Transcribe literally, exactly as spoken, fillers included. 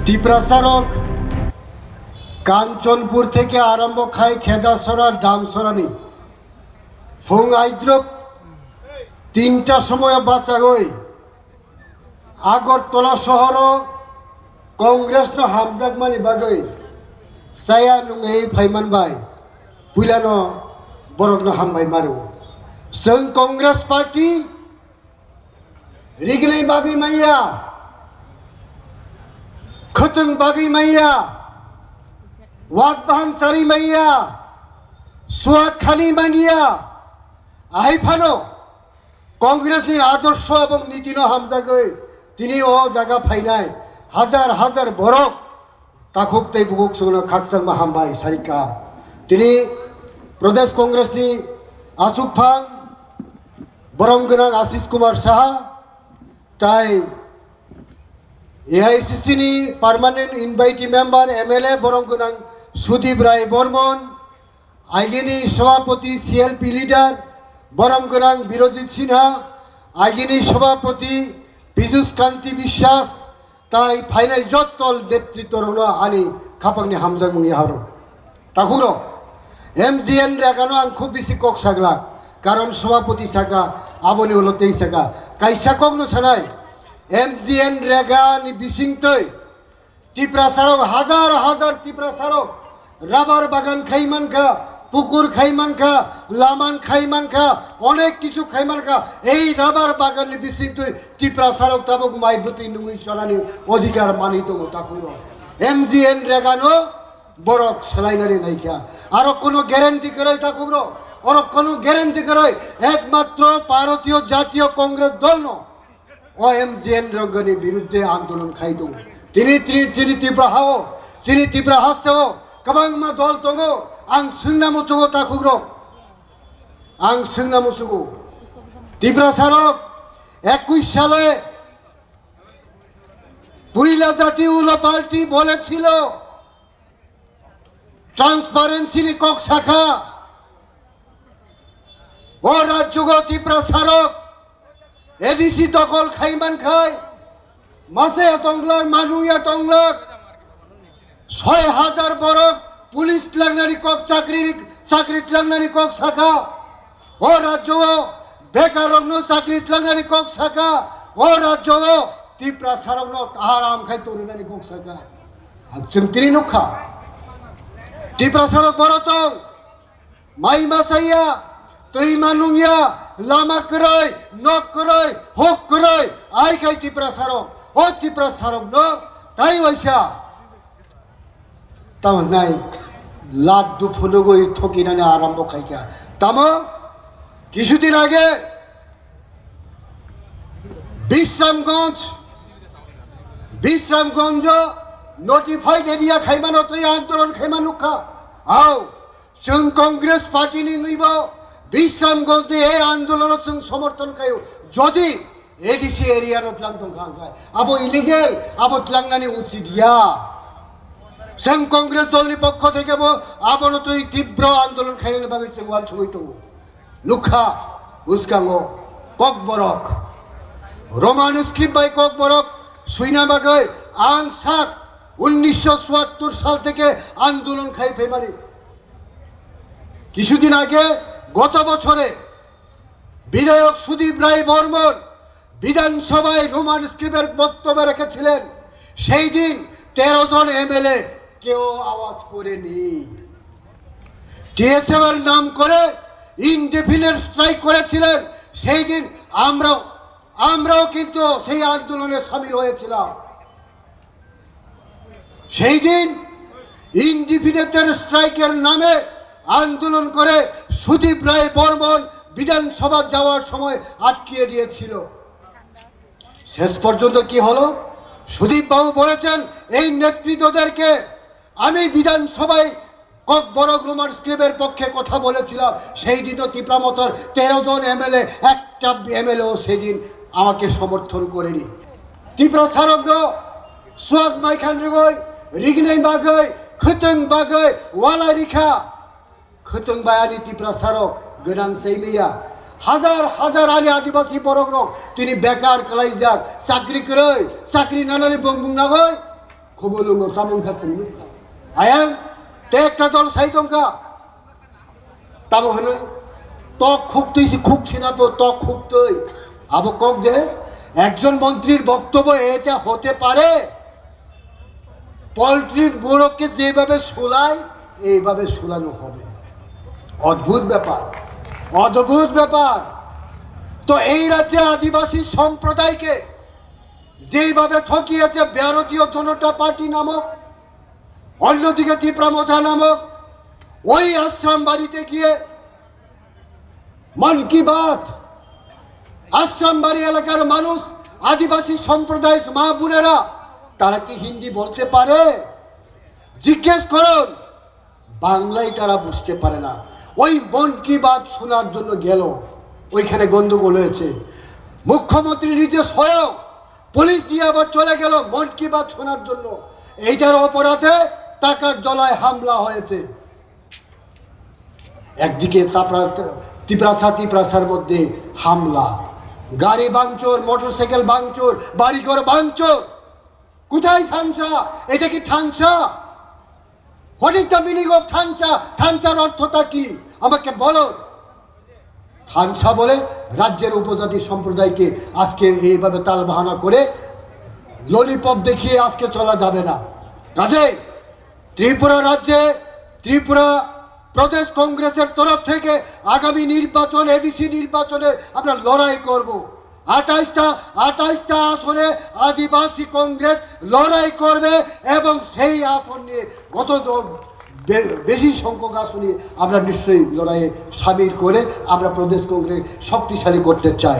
Tiprasarok Kanchanpur theke arambho khai Khedasora, Damsorani phung aidrop tinta somoyo bachagwi Agartala sohoro Congress no hamjakmani bagwi chaya nungwi phaiman bai puilano borokno hambai maro. Chwng Congress Party rigini bagwi manya, khwtwng bagwi manya, wak bahang chari manya, suak khani manya, ahai phano Congress ni adorsho ebong niti no hamjagwi tini o jaga phainai hajar hajar borok takhuk tei bukhuk chwngno khakchangma hambai sarikha. Tini Pradesh Congress ni asukphang borom gwnang Ashish Kumar Saha tai A I C C ni permanent invitee member M L A borom gwnang Sudip Rai Bormon, agini sabhapati C L P leader borom gwnang Birojit Sinha, agini sabhapati Piyush Kanti Biswas, tai phainai jotto netritworokno ani khapangni hamjakmung yaharo. Takhukno M G N Regano ang khub bisi kok saglak, karon sabhapati saka, aboni ulo tei saka, kaisa kokno sanai, M G N Regani bisingtwi Tiprasarok, hajar hajar Tiprasarok rabar bagan khai mankha, pukur khai mankha, laman khai mankha, onek kisu khai mankha. Ei rabar baganni bisingtwi Tiprasarok tabuk mai bwtwi nungwi chonani odhikar manwi tongo takhukno. M G N Regano borok swlainani naikha. Aro kono guarantee kwrwi takhukno, oro kono guarantee kwrwi ekmatro Bharatiyo Jatiyo Congress dolno O M G N Rogani biruddhe andolon khai tongo. Tini, tini, tini Tripura hao, tini Tripura hasteo kwbangma dol tongo. Ang swngna muchungo takhukrok. Ang swngna muchungo. Tiprasarok ekush sale puila jati ulo party bole chilo. Transparency ni kok sakha. O rajyogo Tiprasarok A D C dokol khai mankhai, masa ya tonglak, manu ya tonglak, soi hajar borok police tlangnani kok, chakri, chakri tlangnani kok sakha. O rajyogo bekarrokno chakri tlangnani kok sakha. O rajyogo Tiprasarokno aram khai torinani kok sakha. Ang chwng tini nukha. Tiprasarok boro tong. Mai ma chaya, twi ma nungya, lama kwrwi, nok kwrwi, hok kwrwi, ai khai Tiprasarok. O Tiprasarokno tai waisa. Tamo nai, laddu phunugwi thokinani arambho khaikha. Tamo, kisudin age, Bisramganj, Bisramganjo notified area khaimano twi andolon khaima nukha. Au, chwng Congress Party ni wngwibo Bisramganj ni ei andolono chwng somorthon khaio. Jodi A D C area no tlang tongkha hwnkhe abo illegal, abo tlangnani uchit ya. Chwng Congress dol ni pokho theke bo abono twi tibro andolon khainani bagwi chwng uansugwi tongo. Nukha, bwskango Kokborok, Roman script bai Kokborok swina bagwi ang sak unnisho chuattor sal theke andolon khai phaimani. Kisudin age goto bochore Bidhayok Sudip Rai Bormon বিধানসভায় রোমান স্ক্রিপ্টের বক্তব্য রেখেছিলেন, সেই দিন তেরো জন এমএলএ কেউ আওয়াজ করেনি। টিএসএফ এর নাম করে ইনডিফিনিট স্ট্রাইক করেছিলেন, সেই দিন আমরাও, আমরাও কিন্তু সেই আন্দোলনে সামিল হয়েছিলাম। সেই দিন ইনডিফিনিটের স্ট্রাইকের নামে আন্দোলন করে সুদীপ রায় বর্মন বিধানসভা যাওয়ার সময় আটকিয়ে দিয়েছিল। শেষ পর্যন্ত কি হলো? সুদীপ বাবু বলেছেন এই নেতৃত্বদেরকে, আমি বিধানসভায় ককবরক রোমান স্ক্রিপ্টের পক্ষে কথা বলেছিলাম, সেই দিন তো ত্রিপুরা মথার তেরো জন এমএলএ, একটা এমএলএও সেই দিন আমাকে সমর্থন করেনি। Tiprasarokno swak maikhan rwgwi, rignai bagwi, khwtwng bagwi walai rikha. Khwtwng bai ani Tiprasarok gwnang chaimaya. Hajar hajar ani adibasi borokrok tini bekar kwlaijak, chakri kwrwi, chakri nanani bong bung nagwi Khobor lungo tamung kha chwng nukha. Ayang te ekta dol sai tongkha. Tamo hwnwi tok khuktwi si khuk sina po tok khuktwi. Abo kok de ekjon montrir boktobo eta hote pare. পোল্ট্রির মোরগকে যেভাবে সুলাই, এইভাবে সুলানো হবে। অদ্ভুত ব্যাপার, অদ্ভুত ব্যাপার। তো এই রাজ্যে আদিবাসী সম্প্রদায়কে যেইভাবে ঠকিয়েছে ভারতীয় জনতা পার্টি নামক, অন্যদিকে ত্রিপুরা মথা নামক, ওই আশ্রম বাড়িতে গিয়ে মন কি বাত, আশ্রম বাড়ি এলাকার মানুষ, আদিবাসী সম্প্রদায় মা বোনেরা, তারা কি হিন্দি বলতে পারে? জিজ্ঞেস করুন। বাংলায় তারা বুঝতে পারে না। ওই মন কি বাত শোনার জন্য গেল, ওইখানে গন্ডগোল হয়েছে। মুখ্যমন্ত্রী নিজে স্বয়ং পুলিশ দিয়ে আবার চলে গেল মন কি বাত শোনার জন্য। এইটার অপরাধে টাকার জলায় হামলা হয়েছে। একদিকে তাপরা-, তিপ্রাসা তিপ্রাসার মধ্যে হামলা, গাড়ি ভাঙচুর, মোটরসাইকেল ভাঙচুর, বাড়িঘর ভাঙচুর। কোথায় থাংসা? এটা কি থাংসা? What is the meaning of থাংসা? থাংসার অর্থটা কি? আমাকে বলো। থাংসা বলে রাজ্যের উপজাতি সম্প্রদায়কে আজকে এইভাবে তালবাহানা করে ললিপপ দেখিয়ে আজকে চলা যাবে না। কাজেই ত্রিপুরা রাজ্যে ত্রিপুরা প্রদেশ কংগ্রেসের তরফ থেকে আগামী নির্বাচন, এডিসি নির্বাচনে আমরা লড়াই করব। আঠাশটা, আঠাশটা আসনে আদিবাসী কংগ্রেস লড়াই করবে এবং সেই আসন নিয়ে গত দ-, বে-, বেশি সংখ্যক আসনে আমরা নিশ্চয়ই লড়াইয়ে সামিল করে আমরা প্রদেশ কংগ্রেস শক্তিশালী করতে চাই।